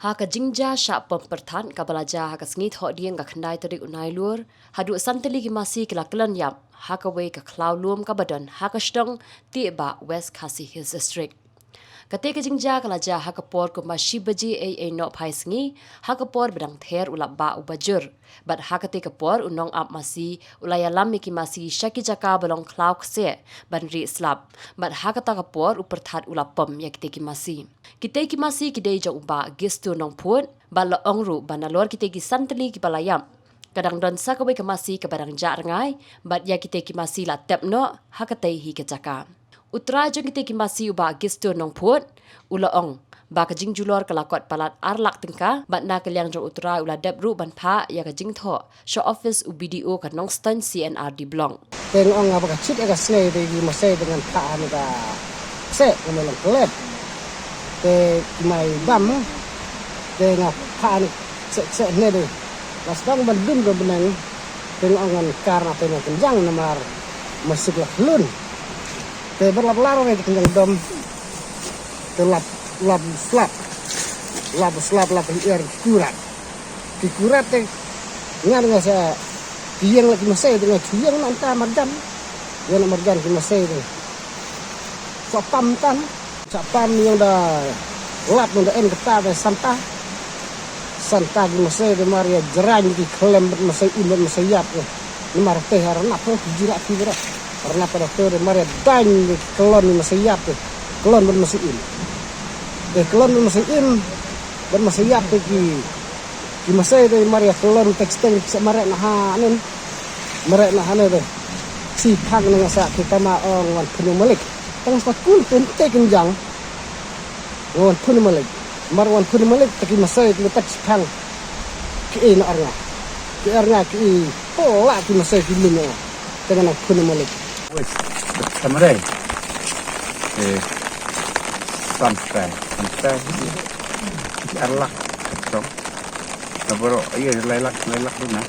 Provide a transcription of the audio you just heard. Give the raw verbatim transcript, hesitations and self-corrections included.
Ha ka jingjia shah pom pyrthat kaba la jia ha ka sngi Thohdieng ka khyndai tarik u Nailur, haduh san tylli ki masi ki la kyllon ïap ha kawei ka khlaw lum kaba don ha ka shnong Tiehbah, West Khasi Hills District. Katei ka jingjia ka la jia ha ka por kumba shi baje eiei nohphai sngi, ha ka por ba dang ther u la bah uba jur. Bad ha katei ka por u nongap masi u la ïalam ïa ki masi sha ki jaka ba long khlaw kseh ban rieh slap. Bad ha kata ka por u pyrthat u la pom ïa kitei ki masi. Kitei ki masi ki dei jong u Bah Gistu Nongphut, bad la ong ruh ba nalor kitei ki san tylli kiba la ïap, ka dang don sa kawei ka masi kaba dang jah rngai, bad ïa kitei ki masi la tep noh ha katei hi ka jaka. U trai jong kitei ki masi u Bah Gistu Nongphut u la ong ba ka jingjulor ka la kot palat ar lak tyngka, bad na ka liang jong u trai u la dep ruh ban phah ïa ka jingthoh sha ophis u B D O ka Nongstoiñ C and R D Block. Te nga ong ba ka shit ïa ka sngi te ki masi te ngan phah ha kane ka kseh, kane long klet. Te ki mai bam, te nga phah ha kane ka kseh, kseh ne te. La sdang ban dum ka bneng, te nga ong ngan kar na te na kynjang namar ma suk la khlun. Te ba lap lar ne te kynjang dom. Te lap, lap slap. Lap slap, lap ïar ki kurat. Ki kurat te ngan nga sa ki ïeng la ki masi te nga ki ïeng na ta marjan. Ïeng na marjan ki masi te. Sa pam tan. Sa pam ïeng da lap nang da en kata da santa. Santa ki masi te mar ïa jrang ki khlem bad masi im bad masi ïap te. Namar te ha rnap ki jira ki jira. Rnap da te mar ïa dang ki klon masi ïap te. Klon bad masi im. Te klon bad masi im bad masi ïap te ki, ki masi te mar ïa klon te steng se mareh na ha nen. Mareh na ha ne te. Shi phang na nga sa ki tama ong wan phun malik. Tang sa kul tun te kynjang. Wan phun malik. Mar wan phun malik te ki masi ki tat shi phang. Ki ei na ar nga. Ki ar nga ki ei. Pola ki masi ki lun nga. Te nga nang phun malik. Wes, samare. Eh, sampai, sampai. Ki ar lak, song. Kaboro, iya, lai lak, lai lak duna.